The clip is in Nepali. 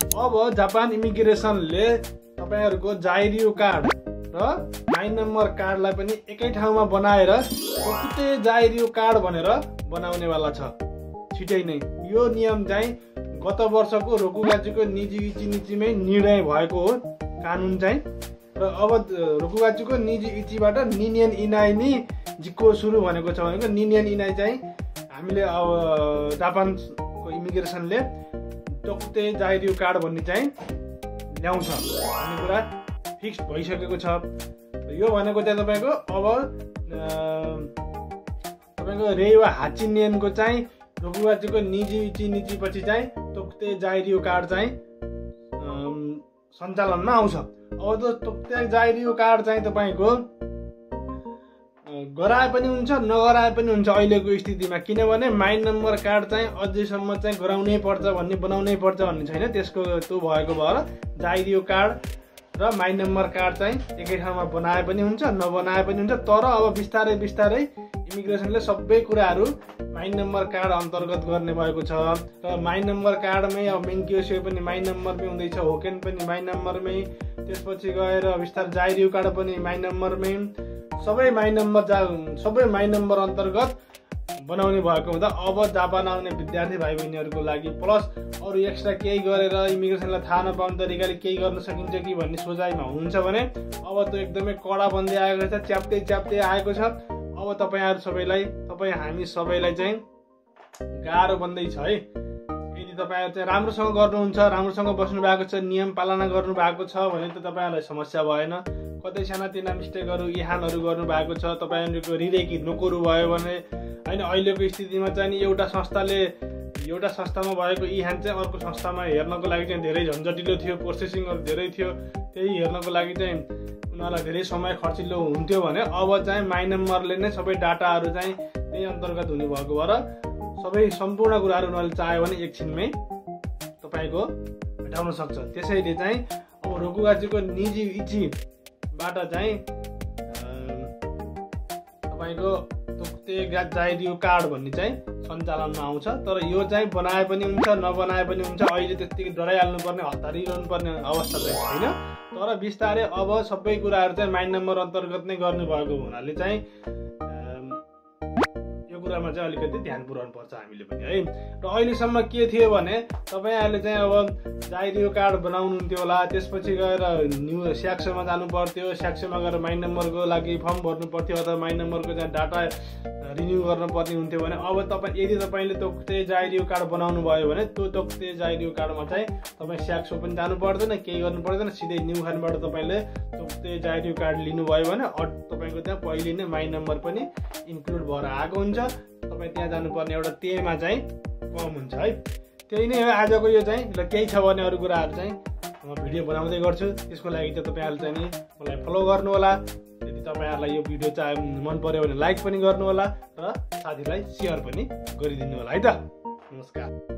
अब जापान इमिग्रेसनले तपाईहरुको जाइरियो कार्ड र माइ नम्बर कार्डलाई पनि एकै ठाउँमा बनाएर तोक्ते जाइरियो कार्ड भनेर बनाउनेवाला छ छिटै नै। यो नियम चाहिँ गत वर्षको रोकुगाचीको निजी इचिमै निर्णय भएको हो कानुन चाहिँ। र अब रोकुगाचीको निजी इचिबाट निनियन इनाइ नि जिको सुरु भनेको छ। भनेको निनियन इनाइ चाहिँ हामीले अब जापानको इमिग्रेसनले तोक्ते जाइरियो कार्ड भन्ने चाहिँ ल्याउँछ भन्ने कुरा फिक्स भइसकेको छ। यो भनेको चाहिँ तपाईको अब तपाईको रेवा हाचिनियनको चाहिँ रोकुगाचीको निजी इची पछि चाहिँ तोक्ते जाइरियो कार्ड चाहिँ सञ्चालनमा आउँछ। अब त तोक्ते जाइरियो कार्ड चाहिँ तपाईको गराए पनि हुन्छ नगराए पनि हुन्छ अहिलेको स्थितिमा। किनभने माइ नम्बर कार्ड चाहिँ अझैसम्म चाहिँ गराउनै पर्छ भन्ने बनाउनै पर्छ भन्ने छैन। त्यसको त्यो भएको भएर जाइरियो कार्ड र माइ नम्बर कार्ड चाहिँ एकै ठाउँमा बनाए पनि हुन्छ नबनाए पनि हुन्छ। तर अब बिस्तारै बिस्तारै इमिग्रेसनले सबै कुराहरू माइ नम्बर कार्ड अन्तर्गत गर्ने भएको छ। र माइ नम्बर कार्डमै अब मेन्कियोसियो पनि माइ नम्बरमै हुँदैछ, होकेन पनि माइ नम्बरमै, त्यसपछि गएर बिस्तारै जाइरियो कार्ड पनि माइ नम्बरमै, सबै माइ नम्बर अन्तर्गत बनाउने भएको हुँदा अब जापान आउने विद्यार्थी भाइ बहिनीहरूको लागि प्लस अरू एक्स्ट्रा केही गरेर इमिग्रेसनलाई थाहा नपाउने तरिकाले केही गर्न सकिन्छ कि भन्ने सोचाइमा हुनुहुन्छ भने अब त्यो एकदमै कडा बन्दै आएको छ, च्याप्दै आएको छ। अब हामी सबैलाई चाहिँ गाह्रो बन्दैछ है। यदि तपाईहरु चाहिँ राम्रोसँग गर्नुहुन्छ, राम्रोसँग बस्नु भएको छ, नियम पालना गर्नु भएको छ भने त तपाईहरुलाई समस्या भएन। कतै सानातिना मिस्टेकहरु इहानहरु गर्नु भएको छ, तपाईहरुको रिरेकी नोकरु भयो भने हैन अहिलेको स्थितिमा चाहिँ एउटा संस्थामा भएको इहान चाहिँ अर्को संस्थामा हेर्नको लागि चाहिँ धेरै झन्झटिलो थियो, प्रोसेसिङहरु धेरै थियो। त्यही हेर्नको लागि चाहिँ उनीहरुलाई धेरै समय खर्चिलो हुन्थ्यो भने अब चाहिँ माइ नम्बरले नै सबै डाटाहरु चाहिँ त्यही अन्तर्गत हुने भएको भएर सबै सम्पूर्ण कुराहरु उनीहरुले चाह्यो भने एकछिनमै तपाईको भेटाउन सक्छ। त्यसैले चाहिँ अब रोकुगाचीको निजी इचिबाट चाहिँ तपाईको तोक्ते जाइरियो कार्ड भन्ने चाहिँ सञ्चालनमा आउँछ। तर यो चाहिँ बनाए पनि हुन्छ नबनाए पनि हुन्छ। अहिले त्यतिकै डराइहाल्नु पर्ने हतारिरहनु पर्ने अवस्था चाहिँ छैन। तर बिस्तारै अब सबै कुराहरु चाहिँ माइ नम्बर अन्तर्गत नै गर्नु भएको हुनाले चाहिँ यो कुरामा चाहिँ अलिकति ध्यान पुर्याउनु पर्छ हामीले पनि है। र अहिलेसम्म के थियो भने तपाईहरुले चाहिँ अब जाइरियो कार्ड बनाउनुहुन्थ्यो होला, त्यसपछि गएर न्यू स्याक्सोमा जानु पर्थ्यो, स्याक्सोमा गएर माइ नम्बरको लागि फर्म भर्नु पर्थ्यो अथवा माइ नम्बरको चाहिँ डाटा रिन्यू गर्न पर्ने हुन्थ्यो भने अब यदि तपाईले तोक्ते जाइरियो कार्ड बनाउनु भयो भने त्यो तोक्ते जाइरियो कार्डमा चाहिँ तपाई स्याक्सो पनि जानु पर्दैन, केही गर्नु पर्दैन। सिधै न्यू खानबाट तपाईले तोक्ते जाइरियो कार्ड लिनुभयो भने तपाईको त्यहाँ पहिले नै माइ नम्बर पनि इन्क्लुड भएर आएको हुन्छ। तपाई त्यहाँ जानुपर्ने एउटा तेमा चाहिँ कम हुन्छ है। त्यही नै हो आजको यो चाहिँ। ल केही छ भने अरू कुराहरु चाहिँ म भिडियो बनाउँदै गर्छु। त्यसको लागि चाहिँ तपाईहरुले चाहिँ नि मलाई फलो गर्नु होला। यदि तपाईहरुलाई यो भिडियो चाहिँ मन पर्यो भने लाइक पनि गर्नु होला र साथीलाई शेयर पनि गरिदिनु होला है त। नमस्कार।